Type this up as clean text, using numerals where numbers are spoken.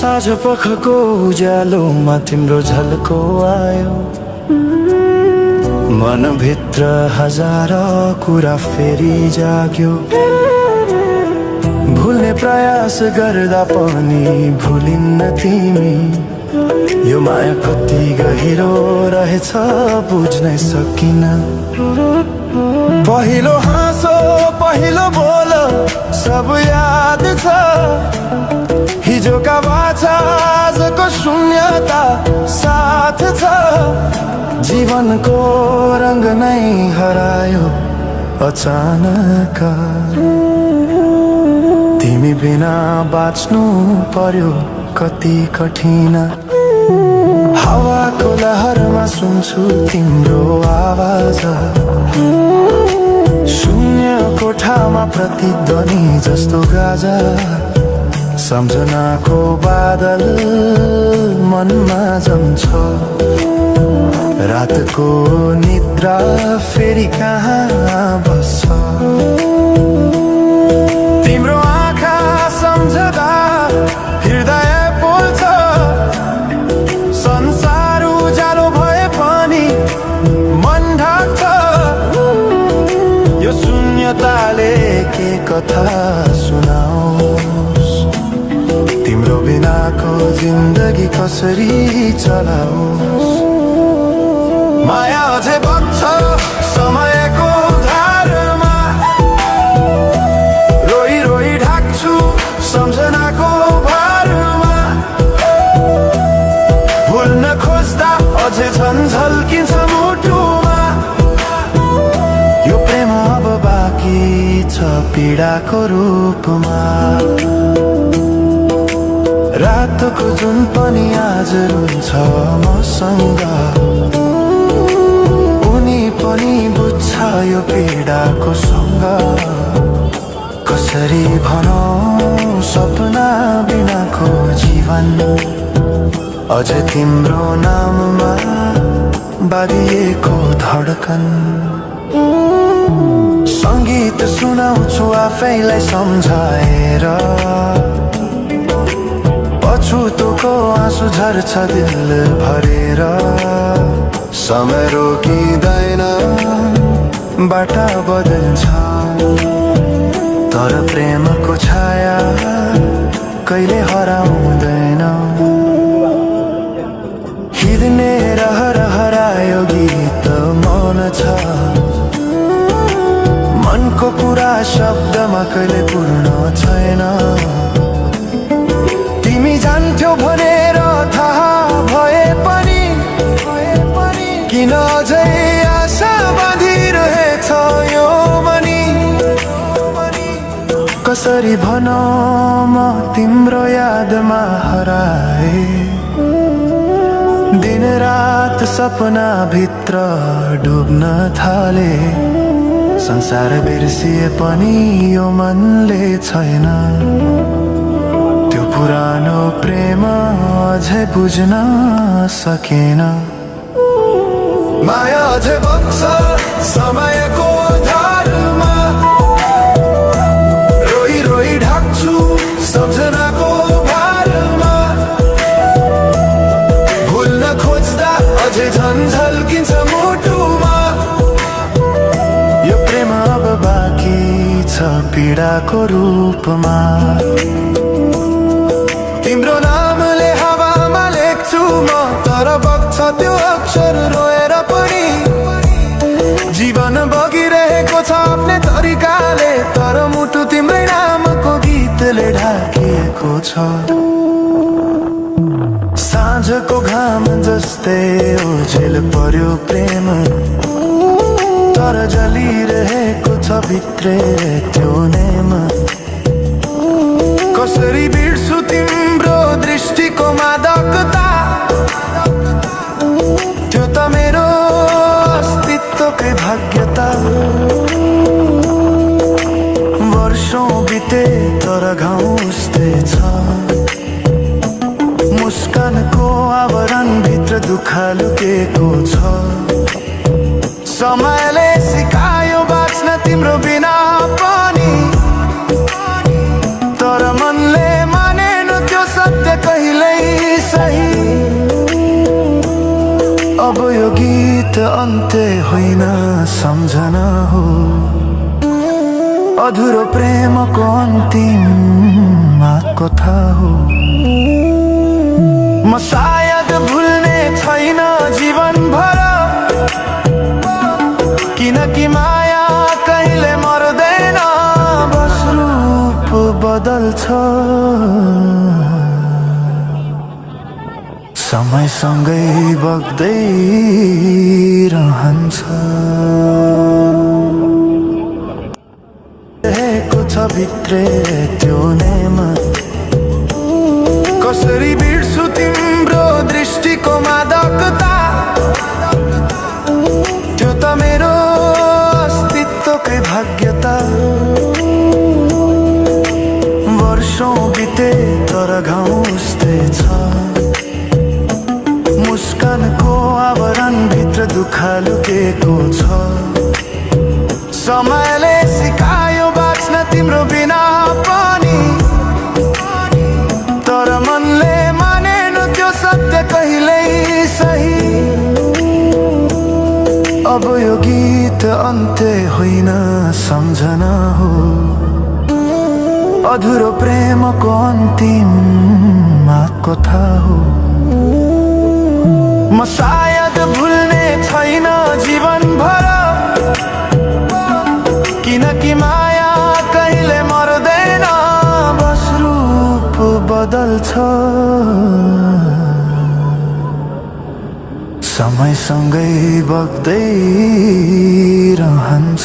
साँझ पखको उज्यालोमा तिम्रो झल्को आयो, मनभित्र हजार कुरा फेरि जाग्यो। भुल्ने प्रयास गर्दा पनि भुलिन्न तिमी, यो माया कति गहिरो रहेछ बुझ्नै सकिन। पहिलो हाँसो पहिलो बोल सब याद छ, हिजोका बाछा आजको शून्यता साथ छ। जीवनको रंग नै हरायो अचानक, तिमी बिना बाँच्नु पर्यो कति कठिन। हावाको लहरमा सुन्छु तिम्रो आवाज, शून्य कोठामा प्रतिध्वनि जस्तो गाजा। सम्झनाको बादल मनमा जम्छ, रातको निद्रा फेरि कहाँ बस्छ। तिम्रो आँखा सम्झदा हृदय पोल्छ, संसार उज्यालो भए पनि मन ढाक्छ। यो शून्यताले के कथा सुनाओस्, तिम्रो बिनाको जिन्दगी कसरी चलाओस्। माया अझै बग्छ समयको धारमा, रोई रोई ढाक्छु सम्झनाको भारमा। भुल्न खोज्दा अझै झन् झल्किन्छ मुटुमा, यो प्रेम अब बाँकी छ पीडाको रूपमा। रातको जुन पनि आज रुन्छ मसँग, उनी पनि बुझ्छ यो पीडाको सँग। कसरी भनौं सपना बिनाको जीवन, अझ तिम्रो नाममा बाँधिएको धडकन। संगीत सुनाउँछु आफैलाई सम्झाएर, पछुतोको आँसु झर्छ दिल भरेर। समय रोकिँदैन बाटा बदल्छ, तर प्रेमको छाया कहिले हराउँदैन। हिँड्ने रहर हरायो गीत मौन छ, मनको कुरा शब्दमा कहिले पूर्ण छैन। तिमी जान्थ्यौ भनेर थाहा भए पनि किन अझै आशा बाँधिरहेछ यो मनी। कसरी भनौं म तिम्रो यादमा हराए, दिन रात सपना भित्र डुब्न थाले। संसार बिर्सिए पनि यो मनले छैन, त्यो पुरानो प्रेम अझै बुझ्न सकेन। माया अझै बग्छ समयको धारमा, रोई रोई ढाक्छु सम्झनाको भारमा। भुल्न खोज्दा अझै झन् झल्किन्छ मुटुमा, यो प्रेम अब बाँकी छ पीडाको रूपमा। तिम्रो नामले हावामा लेख्छु म, तर बग्छ त्यो अक्षर रोएर पनि। जीवन बगिरहेको छ आफ्नै तरिकाले, तर मुटु तिम्रै नामको गीतले ढाकिएको छ। साँझको घाम जस्तै ओझेल पर्यो प्रेम, तर जलिरहेको छ भित्रै त्यो नेम। कसरी बिर्सु तिम्रो दृष्टिको मादकता, त्यो त मेरो अस्तित्वकै भाग्यता। वर्षौं बिते तर घाउ उस्तै छ, मुस्कानको आवरण भित्र दुःख लुकेको छ। समयले सिकायो बाँच्न तिम्रो बिना पनि, तर मनले मानेन त्यो सत्य कहिले। गीत अन्त्य होइन सम्झना हो अधुरो प्रेमको अन्तिम कथा हो म सायद भुल्ने छैन जीवन भर किनकि माया कहिले मर्दैन बस रूप बदल्छ समयसँगै बग्दै रहन्छ रहेको छ भित्रै त्यो नेमत कसरी बिर्सु तिम्रो दृष्टिको मादकता त्यो त मेरो अस्तित्वकै भाग्यता वर्षौं बिते तर घाउ उस्तै छ मुस्कानको आवरण भित्र दुःख लुकेको छ समयले सिकायो बाँच्न तिम्रो बिना पनि तर मनले मानेन त्यो सत्य कहिल्यै सही अब यो गीत अन्त्य होइन सम्झना हो अधुरो प्रेमको अन्तिम कथा हो म सायद भुल्ने छैन जीवन भर किनकि माया कहिले मर्दैन बस रूप बदल्छ समयसँगै बग्दै रहन्छ